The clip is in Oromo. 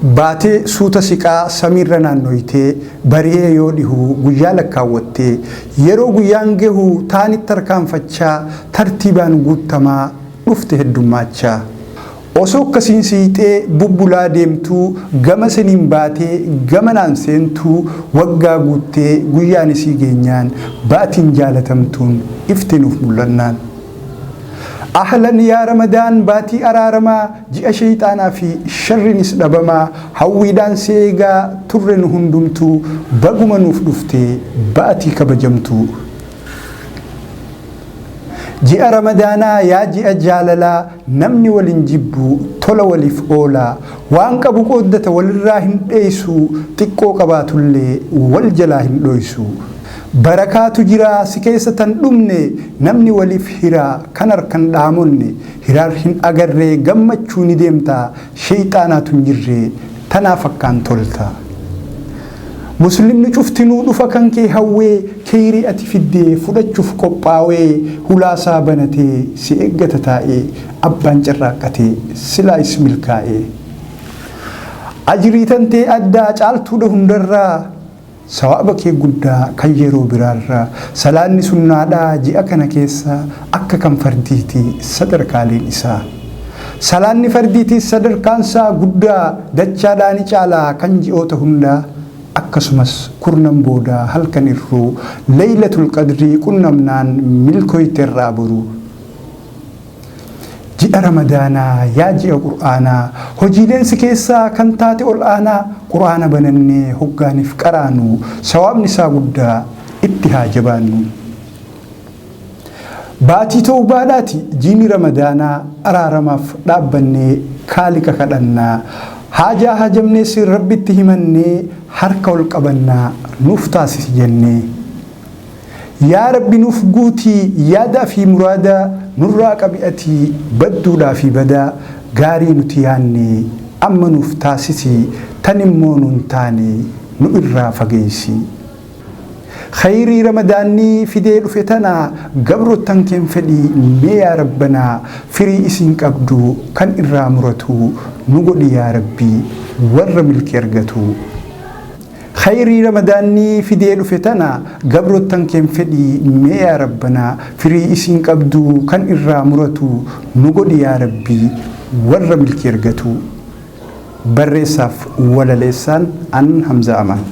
Baatee suuta siqaa samiirra naannoytee bari'ee yoo dhihu guyyaa lakkaawwattee yeroo guyyaan gehu taanitti tarkaanfachaa tartiibaan guuttamaa dhufte heddummaachaa. Osoo akkasiin siixee bubbulaa deemtuu gama saniin baatee gamanaan seentuu waggaa guuttee guyyaan isii geenyaan baatiin jaalatamtuun ifte nuuf mul'annaan. Ahlan yaa Ramadaan baatii araaramaa ji'a sheyxaanaa fi sharrinis dhabamaa hawwiidhaan si eegaa turre nu hundumtuu baguma nuuf dhuftee baatii kabajamtuu. Ji'a Ramadaanaa yaa ji'a jaalalaa namni walin jibbu tola waliif oolaa waan qabu qooddata walirraa hin dheeysu xiqqoo qabaatullee wal jalaa hin dhoysu. Barakaatu jiraa si keessa tan dhumne namni waliif hiraa kan harkan dhaamonne hiraar hin agarree gammachuu ni deemta sheyxaanaatu hin jirre tanaaf akkaan tolta. Muslimni cuftinuu dhufa kan kee hawwee kheyrii ati fiddee fudhachuuf qophaawee hulaasaa banatee si eeggata taa'ee abbaan carraaqqate silaa is milkaa'ee. Ajrii tantee addaa caaltuudha hundarraa sawaaba kee guddaa kan yeroo biraarraa salaanni sunnaadhaa ji'a kana keessa akka kan fardiiti sadarkaaleen isaa. Salaanni fardiitis sadarkaansaa guddaa dachaadhaani caalaa kan ji'oota hundaa akkasumas kurnan boodaa halkan irruu laylatul qadrii qunnamnaan milkoyterraa boru. Ji'a Ramadaanaa yaa ji'a Qur'aanaa hojiileen si keessaa kan taate ol aanaa Qur'aana banannee hoggaaniif qaraanu sawaabni isaa guddaa itti haa jabaannu. Baatii towbaadhaati jiini Ramadaanaa araaramaaf dhaabbannee kaaliqa kadhannaa haajaa hajamnees Rabbitti himannee harka ol qabannaa nuuf taasisi jennee. Yaa Rabbi nuuf guutii yaadaa fi muraada nurraa qabi ati badduudhaa fi badaa gaarii nuti yaanne amma nuuf taasisi tan immoo nun taane nu irraa fageessi. Khayrii Ramadaanni fidee dhufe tana gabrottan keen fedhi mee yaa Rabbanaa firii isiin qabdu kan irraa muratu nu godhi yaa Rabbi warra milkii argatu. Khayrii Ramadaanni fidee dhufe tana gabrottan keen fedhi mee yaa Rabbanaa firii isiin qabdu kan irraa muratu nu godhi yaa Rabbi warra milkii argatu. Barreessaaf walaleessaan an Hamzaa Amaan.